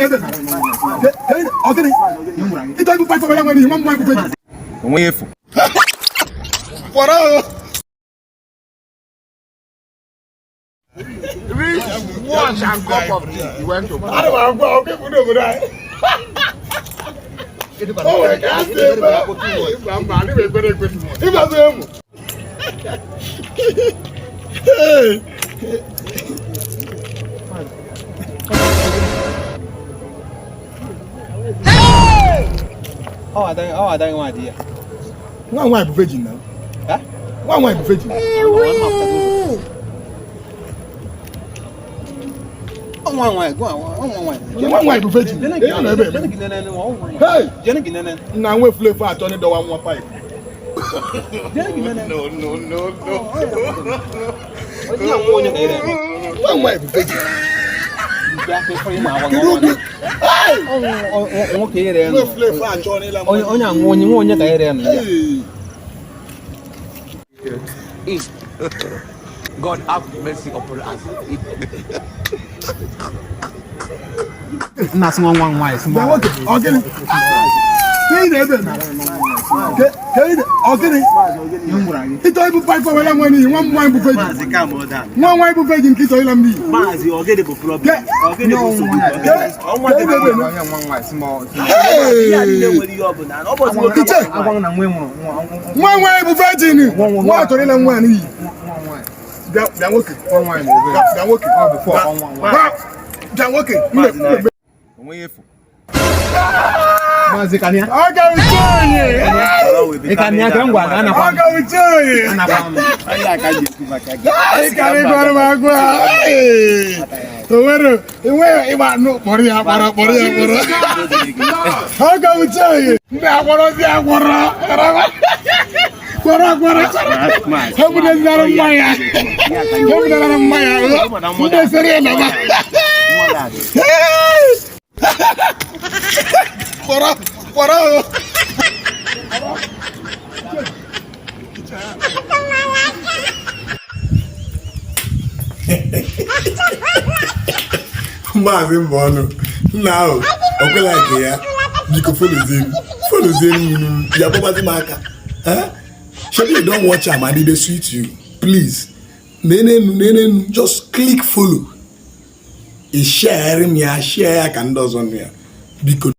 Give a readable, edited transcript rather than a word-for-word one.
na-ebe? Ọ gịnị? Ịchọ ibu pastọ were nwe n'ihi nwa m nwaanyị bụ virgin. Onweghị efu. Kwara o. Watch and cup of tea. He went to. Ana m agwa oke bụ n'obodo anyị. O nwere ka a si eme. Mba mba, adị m ekwere ekwe. Ịgbazi emu. Hey. Ọ ada nwa di ya. Nwa nwaanyị bụ virgin na. Nwa nwaanyị bụ virgin. Nwa nwaanyị, gwa nwa nwaanyị. Nwa nwaanyị bụ virgin. Ihe ọ na-ebe eme. Hey! Nna nwa efulefu achọ n'ịdọwa nwa pipe. No, no, no, no. Nwa nwaanyị bụ virgin. Kedu oge? Nwoke ire Nwa efulefu achọ n'ịla onye onye anwụ onye nwa onye ka ire nọ ya. Hey! God have mercy upon us. Nna asị nwa nwa nwaanyị sị Bịa nwoke, ọ gịnị? Ka ị na-ebe eme? Ka ị ọ gịnị? Ịchọ ibu pastọ were nwe n'ihi nwa m nwaanyị bụ virgin. Nwa nwaanyị bụ virgin ka ịchọ ịla m n'iyi. Maazị, ọ gịnị bụ problem? Ọ gịnị bụ nsogbu? Ka ị na-ebe eme? Ya niile nwere ihe ọ bụla. Ọ bụ ozugbo Iche! Nwa nwaanyị bụ virgin. Nwa chọrọ ịla nwa n'iyi. Bịa bịa nwoke. Bịa nwoke. Bịa nwoke. Onweghị efu. Maazị Kania. Ọ ga-uche onye. Ị ka nịa ka m gwa gị anakwa Ọ m. ga-uche onye. Anakwa m. Ị kara ịgwara m agwa. O nwere enweghị ịgba nụ kpọrọ ya kpọrọ kpọrọ ya kpọrọ. Ọ ga-uche onye. Ndị agwọrọ ndị agwọrọ. Kpọrọ kpọrọ. Ha budezinara mmanya. Ha budenara mmanya. Ndị esere ya naba. Kpọrọ kpọrọ. Maazị Mbọnụ nna ahụ ọkwela nke ya, biko followzie m, followzie m ya, gbagbazi m aka. Shebi you don watch am and e dey sweet you? Please, nenenu nenenu, just click follow, ị share m ya, share ya ka ndị ọzọ nụ ya, biko.